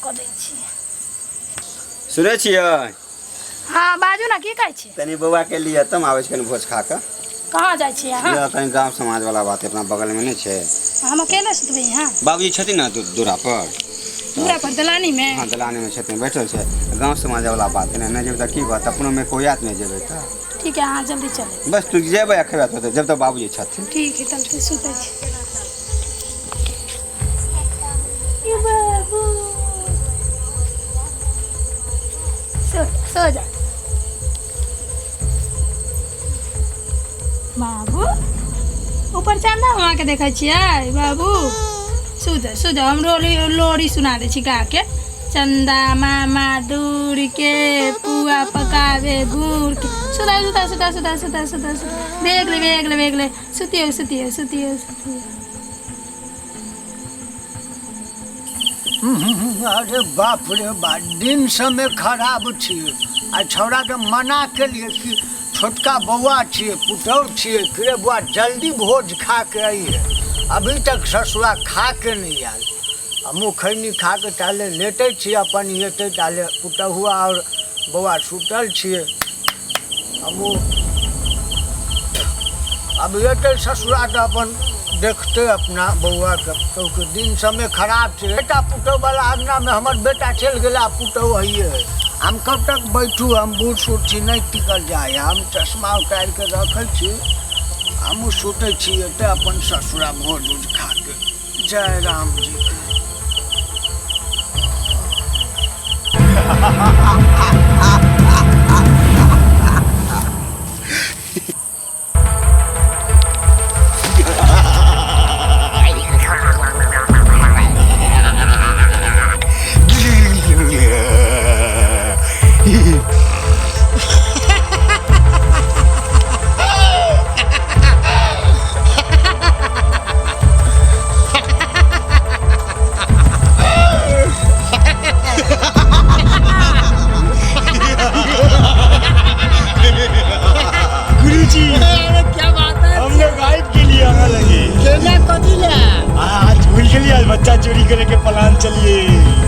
कऽ दै छी। सुनै छियै? हँ, बाजू ने, की कहै छी? तनी बौआ के लिए तम आबै छै कनी भोज खा कऽ। कहाँ जाइ छी अहाँ? यऽ कनी गाँव समाज वाला बात अपना बगल में नहि छै। हम अकेले सुतबै यहाँ? बाबूजी छथिन ने दूरा पर। दूरा पर दलानी में? हाँ, दलानी में छथिन, बैठल छै। गाँव समाज वाला बात है ने, नहि जेबै तऽ की बात, अपनो में कोई आयत नहि जेबै तऽ। ठीक है, अहाँ जल्दी चलू। बस तू जेबै आ खेबै तऽ जब तक बाबूजी छथिन। ठीक है, तब फिर सुतै छी। ई बाबू सो सो जा बाबू, ऊपर चंदा मामा के देखै छियै बाबू। सुत सुत, हम रोली लोरी सुना दै छी गा के। चंदा मामा दूर के पुआ पकावे गुड़ के। सुता सुता सुता सुता सुता सुता सुता, भे गेलै भे गेलै भे गेलै। सुतियौ सुतियौ सुतियौ सुतियौ। अरे बाप रे बा, दिन समय खराब छियै। आ छौड़ाके मना केलियै कि छोटका बौआ छियै, पुतहु छियै, कि रे बौआ जल्दी भोज खा के अइहे। अभी तक ससुरा खा के नहि आयल। हमहूँ खैनी खा के ताले लेटै छी अपन, एतै ताले पुतहुआ आओर बौआ सुतल छियै। हमहूँ अब एतै ससुरा तऽ अपन देखतै अपना बौआके पुतहुके। दिन समय खराब छै। बेटा पुतहुवला अङ्गनामे हमर बेटा चलि गेलै आ पुतहु हइए है। हम कब तक बैठू, हम बूढ़ सूढ़ छी, नहि टिकल जाइ। हम चश्मा उतारि कऽ रखै छी, हमहूँ सुतै छी एतऽ अपन ससुरा भोज उज खा के। जय राम जी के। गुरुजी, अरे क्या बात है, हम लोग गायब के लिए आने लगे। केना कथी ले? आज भूल के लिए आज बच्चा चोरी करे के प्लान चलिए।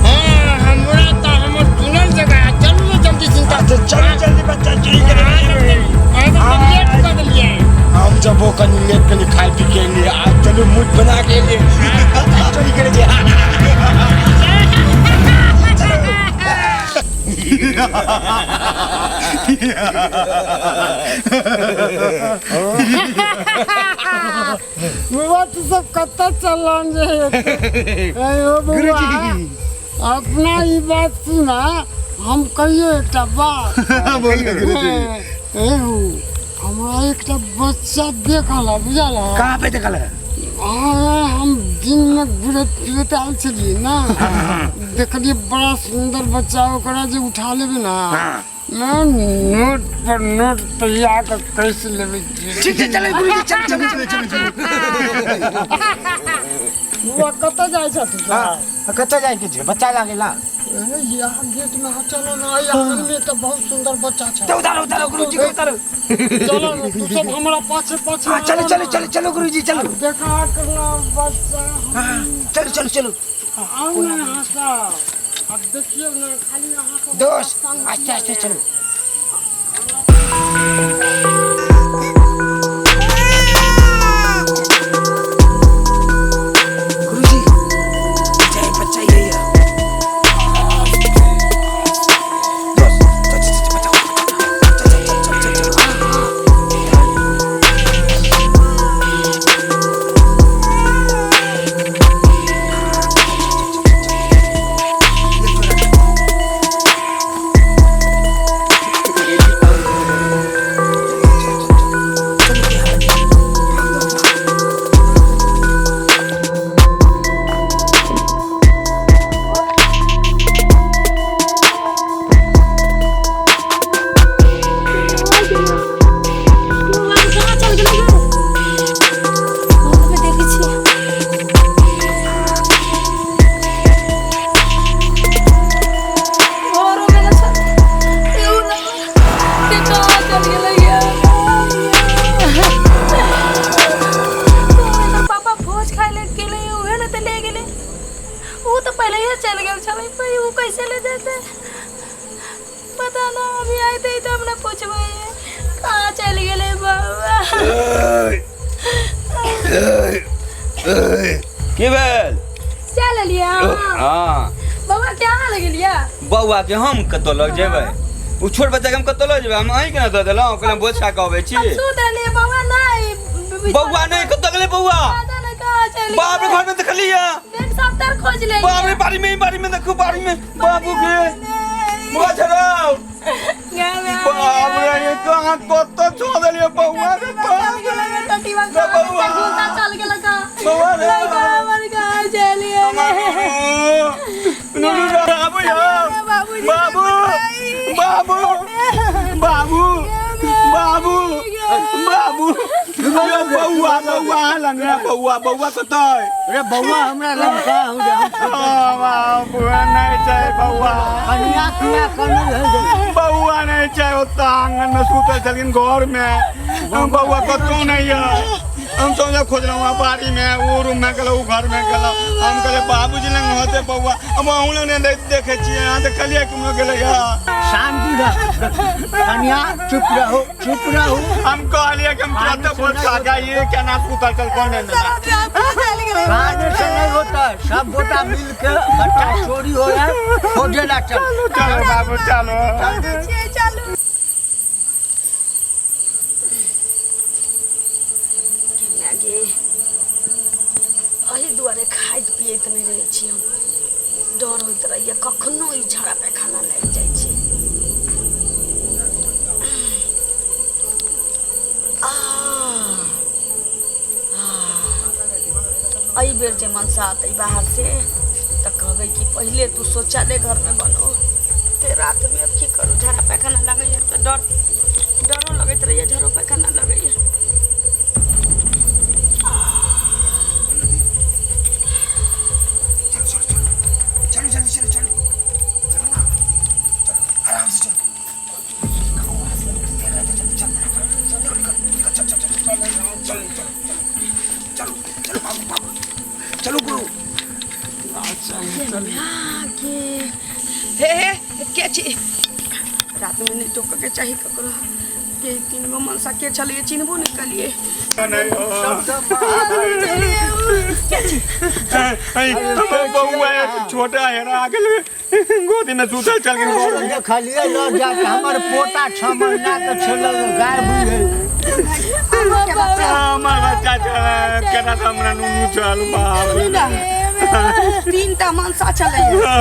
हाँ, हमरा तो हमर चुनल जगह है। चलू ना जल्दी चिंता। अच्छा चलो जल्दी बच्चा चोरी करे के लिए। लेट कर देलिए। हम जब वो कनी लेट कनी खाए पी के लिए आज चलो मूड बना के लिए बच्चा चोरी करे जे। बौआ तू सब कतऽ चलन जे अयो बौआ, अपना ई बात सुना, हम कहियो एकटा बात। ए हौ, हमरा एकटा बच्चा देखल है, बुझल है? कहाँ पे देखल है? हाँ, हम दिन में घुरैत फिरैत आयल छलियै ने, देखलियै बड़ा सुंदर बच्चा। ओकरा जे उठा लेबै ना, ना नोट पर नोट तैयार कऽ कैसे लेबै छियै। ठीक है, चलो गुरुजी, चलो चलो चलो चलो चलो। बौआ कतऽ जाइ छथि? कतऽ जाए के छै? बच्चा लागेला। अरे यहाँ गेट में, हाँ, चलो ना, एहि आंगन में एकटा बहुत सुंदर बच्चा छै। तो उतारो उतारो गुरुजी को उतारो। चलो ना, तू सब हमरा पाछे पाछे। हाँ, चलो चलो चलो चलो गुरुजी चलो। देखा करना बच्चा। हाँ, चलो चलो चलो। आउ ना यहाँ सब, अब देखियौ ना खाली अहाँ सब। दोस्त आस्ते आस्ते चलो। गुरुजी चाहे बच्चा यही है। दोस्त चल चल चल बचाओ, चल चल चल चल चल। हाँ हाँ। कैसे ले जेतै पता ना अभी अयतै तऽ हम ने पूछबै कहाँ चलि गेलै बौआ। की भेल? चल एलियै अहाँ? हाँ। बौआ के अहाँ लग गेलियै? बौआ के हम कतऽ लग जेबै? ओ छोट बच्चा के हम कतऽ लऽ जेबै? हम अहीं के ने दऽ देलहुँ, कहलहुँ बोझ खा कऽ अबै छी। हम सुत रहलियै बौआ नहि। बौआ नहि, कतऽ गेलै बौआ? पता नहि कहाँ चलि बाप रे, गेलै। घर में देखलियै। बेड सब तर खोज लेलियै। बाप रे, बाड़ी में, बाड़ी में देखू, बाड़ी में बाबू के बौआ छड़ाउ। बाप रे, ये कहाँ कतऽ छोड़ देलियै बौआ के? बाप रे, बौआ। चल गेल का बौआ रे। लड़का हमर कहाँ चलि गेलै? नुनू बाबू यौ, बाबूजी, बाबू, बाबू, बाबू, बाबू, बाबू, यौ बौआ, बौआ लग रे बौआ, बौआ कतऽ? रे बौआ हमरा लग कहाँ हो जा? बाबू नहीं छै बौआ। कनिया किया कनी है गे? बौआ नहीं छै, ओतऽ आंगन में सुतल छलखिन घर में। हम बौआ कतौ नहीं है, हम सोचे खोजलहुँ वहाँ बाड़ी में, ओ रूम में गेलहुँ, ओ घर में गेलहुँ। हम कहलियै बाबूजी लग होतै बौआ, हम अहूँ लग नहि देखै छियै। अहाँ देखलियै केम्हरो गेलै? शांति रह कनिया, चुप रहो, चुप रहो। हम कहलियै कि हम तुरंत बोझ खा के आइए, केना सुतल छल कोन नहि। कान से नहीं होता है, सब गोटा मिल के बच्चा चोरी हो रहा है खोजे ला चल। चलो बाबू, चलो। चलू। गे, एहि दुआरे खाइत पियैत नहि रहै छी हम, डर होइत रहैए कखनो ई झाड़ा पैखाना लागि जाइ छै। एहि बेर जे मनसा अतै बाहर से तऽ कहबै कि पहिले तू शौचालय घरमे बनो। ते रातिमे आब की करू, झाड़ा पैखाना लगैए तऽ डर डरो लगैत रहैए, झाड़ो पैखाना लगैए। चलो चलो चलो चलो, जल्दी चलो, चलो चलो ना, चलो आराम से चलो। चल चल निकल निकल, चल चल चल चल चल चलो चलो बाबू, बाबू चलो, गुरु। के हे हे के छी? रातिमे नहि टोकऽके चाही ककरो। के तीन गो मनसा के छलियै, चिन्हबो नहि कलियै। बौआ छोटा हेरा गेलै, गोदी में सुतल चल गेल। देखलियै लऽ जाके हमर पोता 6 महीना के छलै, गायब बुझै। हमर बच्चा चल केना तऽ हमरा नुनू चल बाप। तीन टा मनसा छलैया।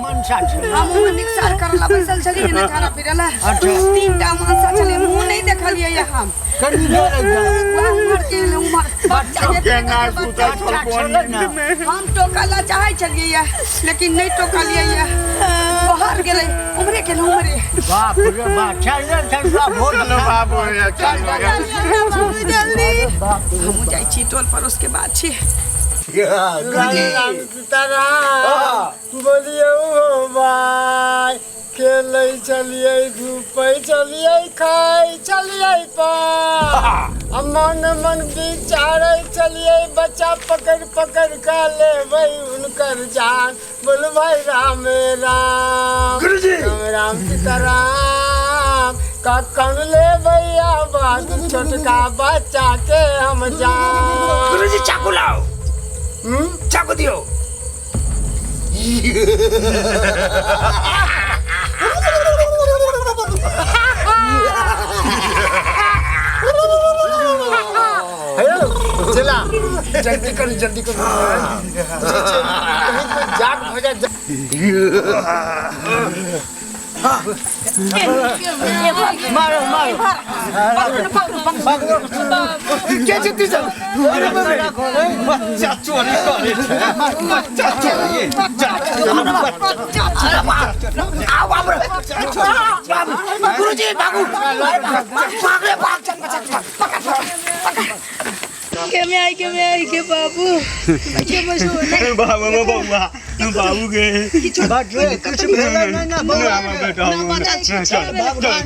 मनसा छै। हम ओहिमे निकसार करऽ ला बैसल छलियै ने, खाना पीना ला। तीन टा मनसा छलै, मुँह नहि देखलियै हम। कनी देर वएह उम्र के उम्र बच्चा के। केना सुतल छल कोन नींद में? हम टोकऽ ला चाहै छलियै लेकिन नहि टोकलियै, बाहर गेलै उम्हरे गेलै उम्हरे। बाप रे बाप, चल रे, चल भोज। चलो बाबू, चल। जल्दी हमहूँ जाइ छी, टोल पड़ोस के बात छी। राम राम सीताराम बोलिए ओ भाई, खेलै चलिए, धूपै चलिए, खाइ चलिए, पा मन मन विचारै चलिए, बच्चा पकड़ पकड़ के लेबै हुनकर जान। बोल भाई राम राम। गुरुजी। राम राम सीताराम, कखन लेबै आवाज छोटका बच्चा के हम जान। गुरुजी, चाकू लाओ। हम्म? चाकू दियो। चला, जल्दी करो, जल्दी करो, कहीं कोई जाग हो जाए। मारो मारो। के जीती सब? बच्चा चोरी करे छै, बच्चा चोरी। आओ बाबू, गुरुजी, बाबू भाग रे, भाग, चल बच्चा, पकड़ पकड़ पकड़। के में आई के में आई के बाबू के मसो बाबू बबुआ बाबू के बटरे किछु भेलै नहि ने बौआ बेटा चलो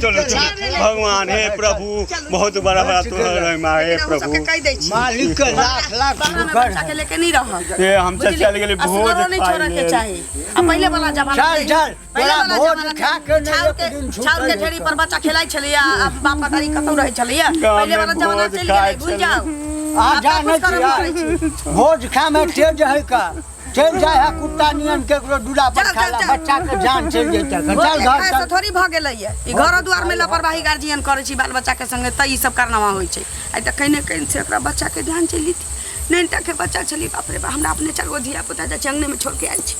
चलो चलो भगवान हे प्रभु बहुत बड़ा बड़ा तोहर महिमा हे हम सबके प्रभु कहि दै छी मालिक के लाख लाख बाहर में शुक्र बच्चा के है लेके नहीं रहल ए हम सब चल गेली भोज असगरो नहीं खाइ छोड़े के लेल। चाही आ पहिले वाला जमाना चल, चल, पहिले तोरा वाला भोज जमाना खा के नहि छाउर एक के दिन छूटल छाउर के ढेरी हेतौ। पर बच्चा खेलाइ छलैया आ बाप दादी कतौ रहै छलैया गाँव पहिले में वाला जमाना भोज चलि खाइ गेलै भूल छलै। जाओ आ आब जा तऽ नहि कुछ करब करै छी छियै भोज खा में तेज है का चलि जाइ है कुत्ता नियन केकरो दूरा पर चल, खा ला चल, चल। बच्चा के जान चलि जेतै भोज चल के घर खाय से चल थोड़ी भऽ गेलैया ई घरो दुआर में लापरवाही गार्जियन करै छी बाल बच्चा के संगे तऽ ई सब कारनामा होइ छै आइ तऽ कहीं ने कहीं से ओकरा बच्चा के ध्यान चलि नहि के बच्चा छली बाप रे बाप हमरा अपने चारि गो धिया पुता जाइ छै अंगने में छोड़ के आयल छी।